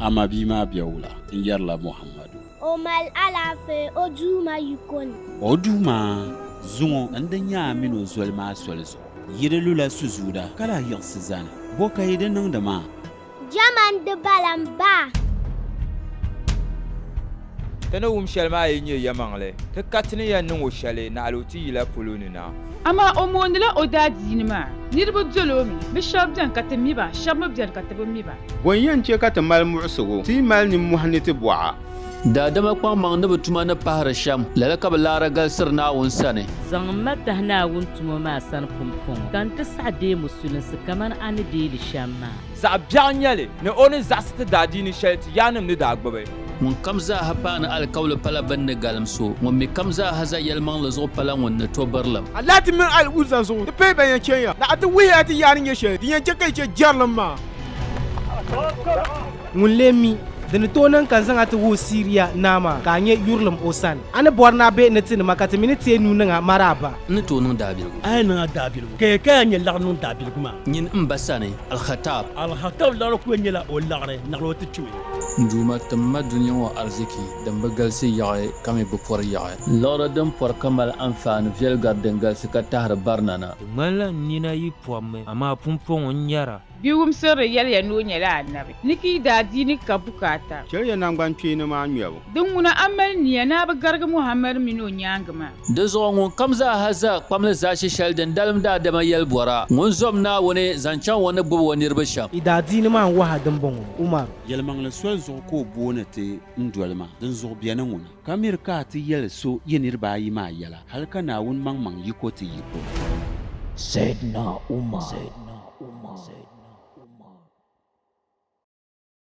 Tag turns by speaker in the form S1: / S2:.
S1: A mabia maa be wula? N yɛrila Muhammadu.
S2: O mali alaafee o Duuma yiko ni.
S1: O Duuma, zuŋɔ n di nya a min o zoli maa soli zuɣu. Yi di lula suzuuda ka lahi yiɣisi zani, bɔ ka yi di niŋdi maa?
S2: Jama n-di bala m-ba.
S3: Ti ni wum shɛli maa yi nyɛ yɛlimaŋli, ti ka ti ni yɛn niŋ o shɛli naɣila o ti yila polo ni na.
S4: Amaa o moonila o daadiini maa. Niriba dol o mi. Bɛ shɛba beni ka ti mi ba, shɛba mi beni ka ti bi mi ba.
S5: Bɔ n-yɛn chɛ ka ti mali muɣisigu? Ti yi mali nimmohi ni ti bɔɣa.
S6: Daadama kpaŋmaŋ ni bɛ tuma ni pahiri shɛm, lala ka bɛ laara galisiri Naawuni sani.
S7: Zaŋm ma tahi Naawuni tumo maa sani pumpɔŋɔ, ka n ti saɣi deei musulinsi kaman a ni deei li shɛm maa.
S3: Zaɣ biɛɣu n-nyɛ li ni o ni zaɣisi ti daadiini shɛli ti yaannim ni daa gbibi.
S6: Ŋun kam zaaha paani alikauli pala bɛn ni galim so, ŋun mi kam zaaha za yɛlimaŋli zuɣu pala ŋun ni to birilim.
S8: Alati mini Al-Uzza zuɣu ti pahi ban yɛn chɛn ya, la a ti wuhi ya ti yaa ni nyɛ shɛli din yɛn chɛ ka yi chɛ jɛrilim maa.
S9: Ŋun lee mi, di ni tooi niŋ ka n zaŋ a ti wuhi Siria naa maa, ka a nya yurilim o sani. A ni bɔri ni a be ni tinima ka ti mi ni teei nuu niŋ a maraaba.
S6: N ni tooi niŋ daabiligu.
S10: A yi niŋ a daabiligu, ka ya ka ya nyɛ laɣiri niŋ daabiligu maa?
S6: Nyin m ba sani, Al-Khattab.
S10: Al-Khattab liɣiri kuli nyɛla o liɣiri, naɣila o ti kpimi.
S6: N Duuma, tim ma dunia ŋɔ ariziki din bi galisi yaɣi ka mi bi pɔri yaɣi. Liɣiri din pɔri ka mali anfaani viɛli gari din galisi ka tahiri barina na.
S11: Di ŋmanila n nina yi pɔbimi, amaa pumpɔŋɔ n nyara.
S4: Bɛ wumsirili yɛliya ni o nyɛla anabi, ni ka yi daadiini ka bukaata.
S5: Chɛliya naŋgbankpeeni maa ŋmɛbu.
S4: Din ŋuna a mali nia ni a bi garigi Muhammad mini o nyaaŋa maa.
S6: Di zuɣu ŋunkam zaaha za kpamli zaashe shɛli din dalim daadama yɛlibɔra, ŋun zom Naawuni zaŋ chaŋ o ni gbubi o niriba shɛm.
S9: I daadiini maa n-wahi dimbɔŋɔ, Umar.
S1: Yɛlimaŋli soli zuɣu ka o booni ti n-doli maa, dinzuɣu beni ŋuna. Ka miri ka a ti yɛli so yi niriba ayi maa yɛla, hal ka Naawuni maŋmaŋ yiko ti yi polo.
S12: Sayyidina Umar.